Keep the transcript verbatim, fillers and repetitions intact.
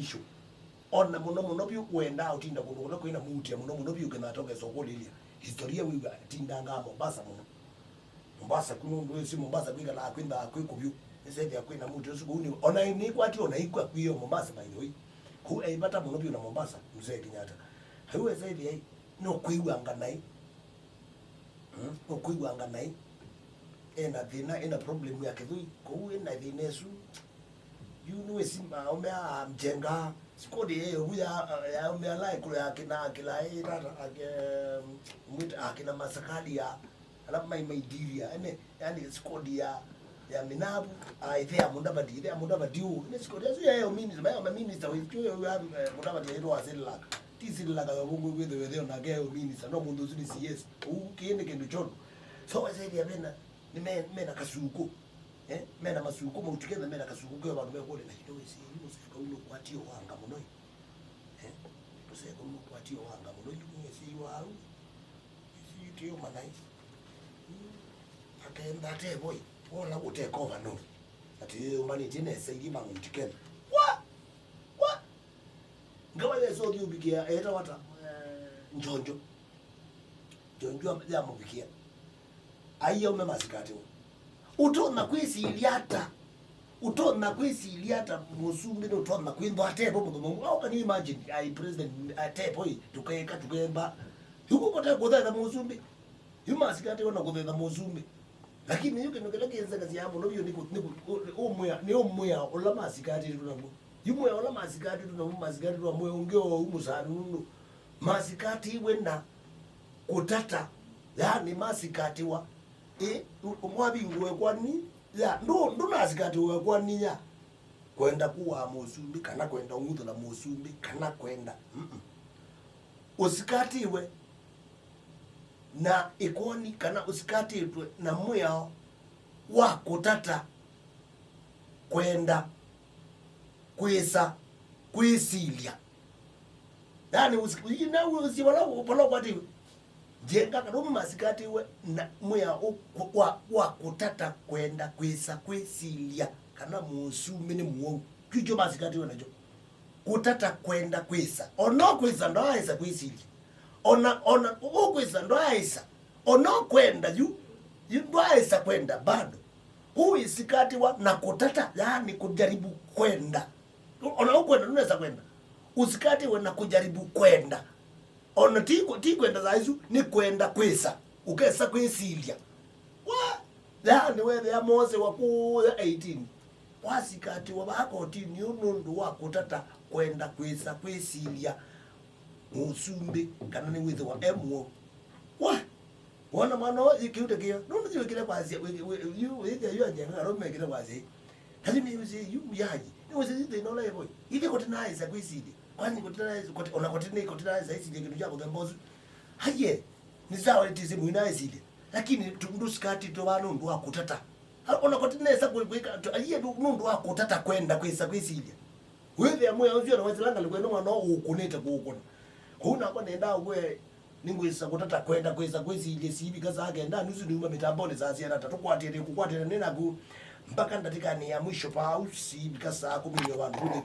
issue. Ona mũno mũno vyũ wendaa ũtinda kũndũ kũla kwĩna muutĩa mũno mũno vyũ, kĩnata ũkesa ũkũlĩlya historia wĩw'a tindangaa Mombasa mũno. Mombasa ku nũndũ wĩsĩ Mombasa kwĩkalaa kwĩnthaa kwĩ kũvyũ. Nĩsethĩa kwĩna muutĩa ũsu kũu nĩ, ona nĩkwati ona ikw'a kwĩo Mombasa, by the way. Kũu e vata mũno vyũ na Mombasa, Mzee Kenyatta. Aiwesa ĩthĩa nũkwĩw'anga naĩ. Mm, nũkwĩw'anga naĩ. Ena thĩna, ena problem ya kĩthũi. Kũu ena thĩna ĩsu. Yu nĩwĩsĩ maũme aa mjenga. Squad yeyo vu ya, ya ũme ala ĩkũlũ ya kĩna kĩla ĩ tata, ake, mwĩta, akĩna masakali ya, ala mai maidiria. Ene, yani squad ya, ya Minabu, a, ĩthe ya Mudavadi, ĩthe ya Mudavadi ũ. Ene squad yasu ya yo minister, mayo ma minister, wĩtũ yo ya, eh, Mudavadi aitwa wa Sri Lanka. Ti Sri Lanka yo vungu kwĩthĩwa ĩthe onake yo minister, no mũndũ ũsu nĩ C S. Ũu kĩĩ nĩ kĩndũ kyondo. So, wesethia vena, nĩ me, mena kasukũ. Eh, mena masukũ, mautiketha mena kasukũ keo vandũ mekũlĩ na indo wĩsĩ, yu mũsee kau nũkwatie wanga mũno ĩ. Eh, mũsee kau nũkwatie wanga mũno, yu nĩsĩ yu au. Ĩsĩ yu tio manai. Akenda atevoi, wona gũtekova nũ. Ati yũmbanĩtie nesa ili mamautiketha. Wa! Wa! Ngawa yesa ũthiũvikĩa, etawa ta, eh, Njonjo. Njonjo yamũvikĩa. Aiya ume masikatiwa. Ũtonya kwĩsilya ata? Ũtonya kwĩsilya ata mũsumbĩ nũtonya kwĩnthwa atevo mũthũmũ? How can you imagine? Ai president atevo ĩ, tũkeka, tũkemba. Yu kũkote kũthetha mũsumbĩ. Yu masikatiwa na kũthetha mũsumbĩ. Lakini yu kĩndũ kĩla kĩnzekasya mũno vyũ nĩ kũ-, nĩ kũ-, ũ-, ũmwĩa, nĩ ũmwĩa ũla masikatĩtwe naw'o. Yu mwĩa ũla masikatĩtwe naw'o, masikatĩtwe na mwĩa ũngĩ o ũu mũsani nũndũ masikatiwe na kũtata, yaani masikatiwa, ĩ, ũ-, mwavingũe kwani, ya, ndũ-, ndũnasikatiwe kwani ya kwenda kũaa mũsumbĩ, kana kwenda ũng'uthũla mũsumbĩ, kana kwenda, mm-mm. Ũsikatiwe na ĩkoni, kana ũsikatĩtwe na mwĩao wa kũtata kwenda kwĩsa kwĩsilya. Yaani, ũsi-, ũsi-, na ũsi-, vala, vala ũkwatĩwe. Njenga kana ũmwe masikatĩwe na mwĩao wa, wa kũtata kwenda kwĩsa kwĩsilya kana mũsumbĩ nĩ mũwau. Kyu kyo masikatĩwe nakyo. Kũtata kwenda kwĩsa. Ona ũkwĩsa ndwaaĩsa kwĩsilya. Ona, ona ũkwĩsa ndwaaĩsa. Ona ũkwenda yu, yu ndwaaĩsa kwenda bado. Ũisikatiwa na kũtata, yaani kujaribu kwenda. Ona ũkwenda, ndũnesa kwenda. Ũsikatiwe na kujaribu kwenda. Ona ti kũ-, ti kwenda saa isu, nĩ kwenda kwĩsa. Ũkesa kwĩsilya. Wa! Yaani wethĩa Mose wa kũya eighteen. Wasikatiwa vaa kotini ũũ nũndũ wa kũtata kwenda kwĩsa kwĩsilya mũsumbĩ kana nĩwĩthĩwa e mũwau. Wa! Wona mwana ũũ, ĩ kĩu ta kĩo. Nũndũ yu wĩkĩle kwasya, wĩ-, wĩ-, yu, wĩthĩa yu anjenga kana ũmekĩle kwasya. Kali nĩ ũsĩ, yu yaji. Nĩ ũsĩ thĩna ũla ĩvoi. Ithe kũtinaĩsa kwĩsilya. Kwani kũtinaĩsa, kũti-, ona kũtinaĩ-, kũtinaĩsa ĩsilya kĩndũ kya kũthemba ũsu. Aiye, nĩ sawa ĩtĩsĩ mwĩna ĩsilya. Lakini tu-, ndũsikatĩtwe vaa nũndũ wa kũtata. Ha, ona kũtinesa kwĩ-, kwĩka, tu-, aiye nũ-, nũndũ wa kũtata kwenda kwĩsa kwĩsilya. Wĩthĩa mwĩa ũsu ona wesĩla ngalĩko ĩno mwana ũkũnĩte kũũkũna. Kũu nakwa nenda ũkwĩe, nĩngwĩsa kũtata kwenda kwĩsa kwĩsilya siivika saa kenda nusu niuma mĩtambonĩ saa siana ta tũkwatĩte kũkwatĩte nĩ naku mpaka ndatĩkanĩ ya mwisho pau siivika saa kũmi nĩ vandũ